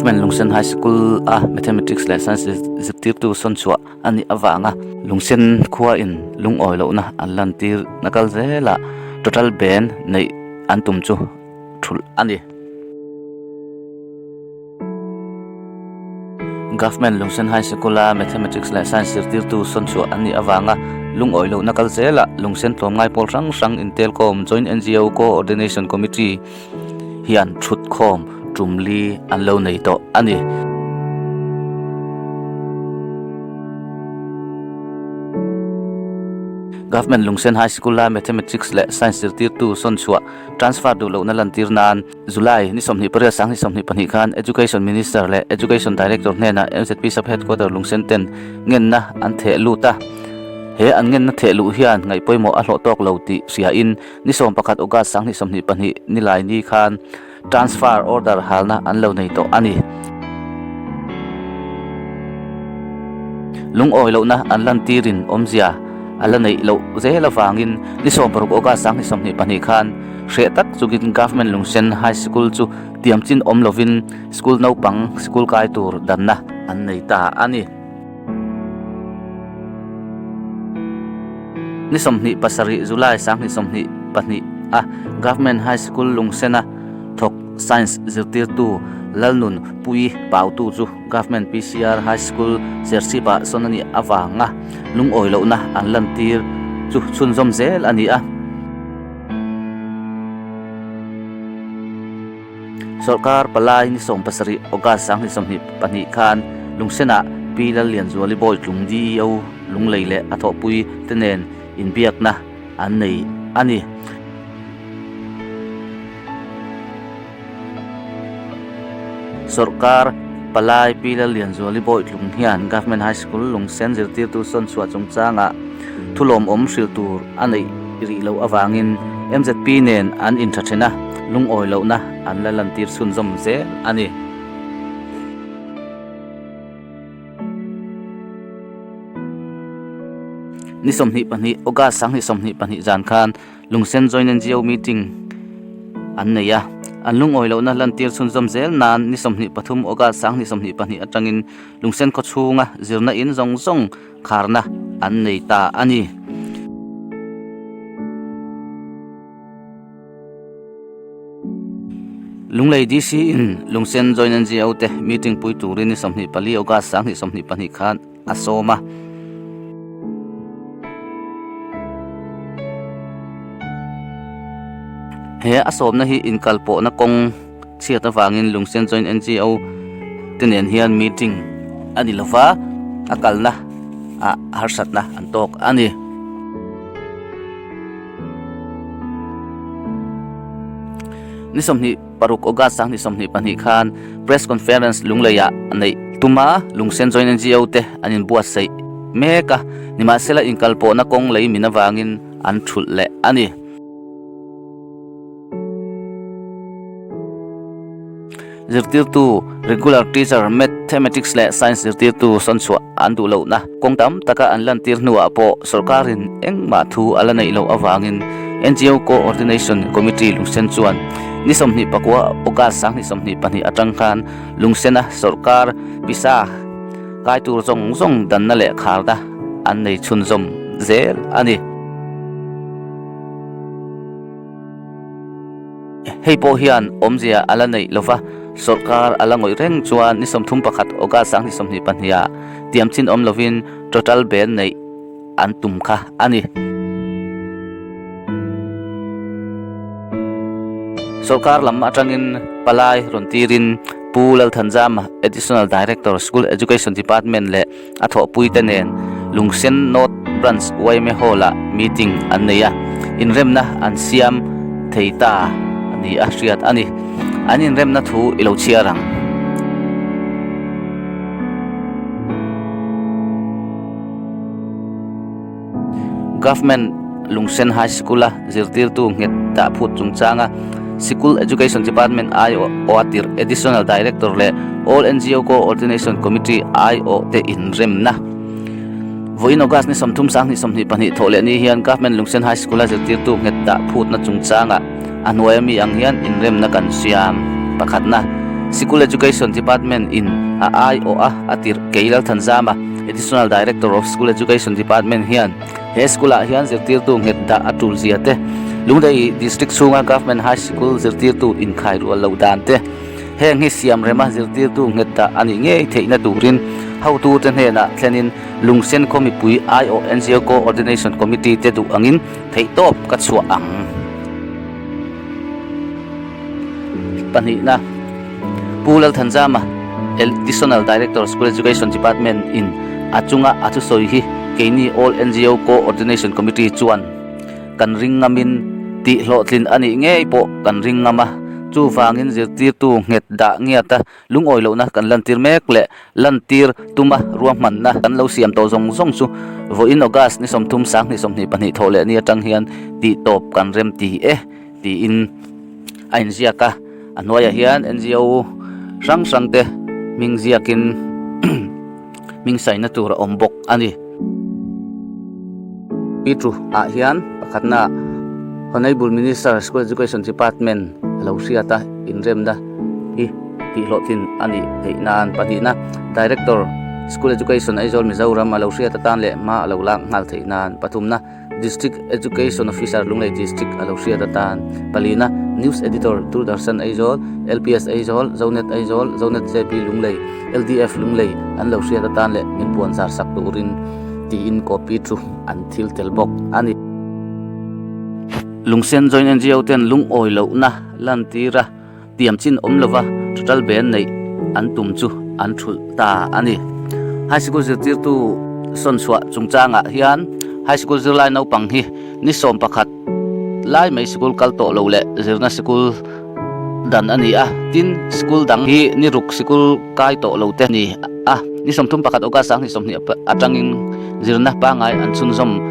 Government Lungsen High School a Mathematics leh Science zirtirtu sawn chhuah a nih avanga Lungsen khua in lungawi lohna an lantir na kal zelah total ban neih an tum chu thulh a ni. Government Lungsen High School a Mathematics leh Science zirtirtu sawn chhuah an nih avanga lungawi lohna kal zelah Lungsen tlawmngai pawl hrang hrang intelkhawm Joint NGO Co-ordination Committee hian thutkhawm tum li an lo nei tawh a ni. Government Lungsen High School a Mathematics leh Science zirtirtu sawn chhuah transfer duh lohna lantir nan July ni 28 sang ni 22 khan Education Minister leh Education Director hnenah MZP Sub Headquarter Lungsen ten ngenna an theh lut a. He an ngenna theh luh hian ngaih pawimawh a hlawh tawk lo tih hriain Ni 11 August 2022 nilai ni khan transfer order halna an lo nei tawh a ni. Lungawi lohna an lantirin awmzia a la neih loh zel avangin ni 16 August 2022 khan hreh tak chungin Government Lungsen High School chu tiamchin awm lovin school naupang sikul kai tur danna an nei ta a ni. Ni 27 July 2022 a Government High School Lungsena thawk Science zirtirtu Lalnun Pui Pautu chu Government PCR High School Serchhip-ah sawn a nih avanga lungawi lohna an lantir chu chhunzawm zel a ni a. Sawrkar palai ni 17 August 2022 khan Lungsenah Pi Lallianzuali Bawitlung DEO Lunglei leh a thawhpui te nen inbiakna an nei a ni. Sawrkar palai Pi Lallianzuali Bawitlung hian Government High School Lungsen zirtirtu sawn chhuah chungchangah thulawmawm hrilh tur a neih rih loh avangin MZP nen an intha then a, lungawi lohna an la lantir chhunzawm zel a ni. Ni 22 August 2022 zan khan Lungsen Joint NGO meeting an nei a, an lungawi lohna lantir chhunzawm zel nan ni 23 August 2022 atangin Lungsen khawchhunga zirna in zawng zawng kharna an nei ta a ni. Lunglei DC in Lungsen Joint NGO te meeting pui turin ni 24 August 2022 khan a sawm a. He a sawmna hi inkalpawhna kawng chhiat avangin Lungsen Joint NGO te nen hian meeting a ni lova, a kalna ah harsatna an tawk a ni. Ni 26 August 2022 khan Press Conference Lungleiah neih tuma Lungsen Joint NGO te an inbuatsaih mek a, nimahsela inkalpawhna kawng lei min avangin an thulh leh a ni. Zirtirtu, Regular Teacher, Mathematics leh Science zirtirtu sawn chhuah an duh lohna kawng tam taka an lantir hnuah pawh sawrkarin engmah thu a la neih loh avangin NGO Co-ordination Committee Lungsen chuan ni 24 August 2022 atang khan Lungsena sawrkar pisa kai tur zawng zawng danna leh kharna an nei chhunzawm zel a ni. Hei pawh hian awmzia a la neih lova, sawrkar a la ngawih reng chuan ni 31 August 2022 ah tiamchin awm lovin total ban neih an tum kha a ni. Sawrkar lam atangin palai rawn tirin Pu Lalthanzama, Additional Director, School Education Department leh a thawhpuite nen Lungsen North Branch yma Hall-ah meeting an nei a, inremna an siam thei ta a ni a hriat a ni. An inremna thu i lo chhiar ang. Government Lungsen High School-a zirtirtu nghet dah phut chungchanga Sikul Education Department aiawh tirh Additional Director leh All NGO Co-ordination Committee aiawh te inremna Vawiin August ni 30 2022 thawh leh ni hian Government Lungsen High School-a zirtirtu nghet dah phutna chungchanga a hnuaia mi ang hian inremna kan siam. Pakhatna. Sikul Education Department in a aiawh a, a tirh Kei Lalthanzama, Additional Director of School Education Department hian he school ah hian zirtirtu nghet dah a tul zia te, Lunglei District chhunga Government High Sikul zirtirtu inkhai rual loh dan te, heng hi siam rema zirtirtu nghet dah a nih ngei theihna turin hotute hnenah thlenin Lungsen khaw mipui aiawh NGO Coordination Committee te duh angin theihtawp ka chhuah ang. Pahnihna, Pu Lalthanzama, Additional Director, School Education Department in a chunga a thusawi hi keini All NGO Co-ordination Committee chuan kan ring ngamin tih hlawhtlin a nih ngei pawh kan ring ngam a, chuvangin zirtirtu nghet dah ngiata Lungawi lohna kan lantir mek leh lantir tuma ruahmanna kan lo siam tawh zawng zawng chu vawiin August ni 30 2022 thawh leh ni atang hian tih tawp kan rem ti e tiin a inziak a. A hnuaiah hian NGO hrang hrang te hming ziakin hming saina tur a awm bawk a ni. Petru ah hian pakhatna Honourable Minister School Education Department a lo hriat a, inremna hi tihhlawhtlin a nih theih nan pahnihna Director School Education Aizawl Mizoram a lo hriat atan leh hma a lo lak nghal theih nan pathumna District Education Officer Lunglei District a lo hriat atan palina News Editor Doordarshan Aizawl, LPS Aizawl, Zonet Aizawl, Zonet JP Lunglei, LDF Lunglei an lo hriat atan leh min puan zar sak turin tiin copy chu an thil tel bawk a ni. Lungsen Joint NGO ten lungawi lohna lantira tiam chin awm lova total ban neih an tum chu an thulh ta a ni. High Sikul zirtirtu sawnchhuah chungchangah hian High Sikul zirlai naupang hi ni 11 lai mai sikul kal tawh lo leh zirna sikul dan a ni a, tin sikul dang hi ni ruk sikul kai tawh lo te a ni a, ni 31 August 2020 atangin zirna pangai an chhunzawm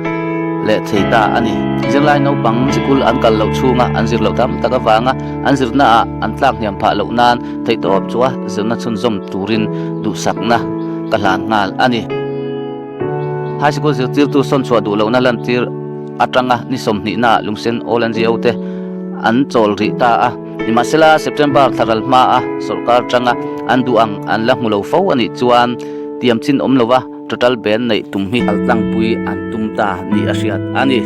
leh thei ta a ni. Zirlai naupang sikul an kal loh chhunga an zir loh tam tak avanga an zirna ah an tlak hniam phah loh nan theihtawp chua zirna chhunzawm turin duhsakna ka hlan nghal a ni. High Sikul zirtirtu sawnchhuah duh lohna lantir atanga ni 20 naah Lungsen All NGO te an chawl rih ta a. Nimahsela, September thla ral hmaa sawrkar tanga an duh ang an la hmu lo fo a nih chuan tiam chin awm lova total ban neih tum hi kaltlangpui an tum ta ni a hriat a ni.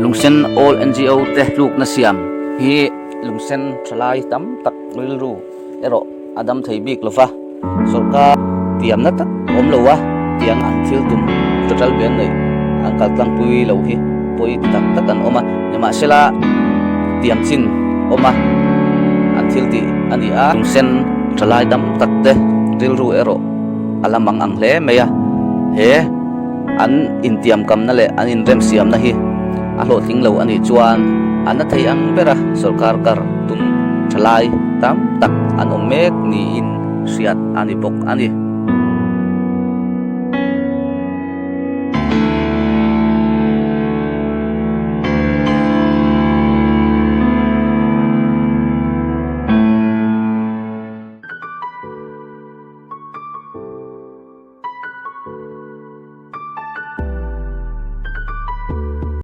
Lungsen All NGO te tlukna siam hi Lungsen thalai tam tak rilru erawh a dam thei bik lo va, sawrkar tiamna tak awm lo a, tiang an thil tum total ban neih an kal tlangpui lo hi pawi ti tak tak an awm a, nimahsela tiam chin awm a an thil tih a ni a, lungsen thalai dam tak te rilru erawh a la mang ang hle mai a, he an intiamkamna leh an inremsiamna hi a hlawhtling lo a nih chuan a na thei ang bera sawrkar kar tum thalai tam tak an awm mek niin hriat a ni bawk a ni.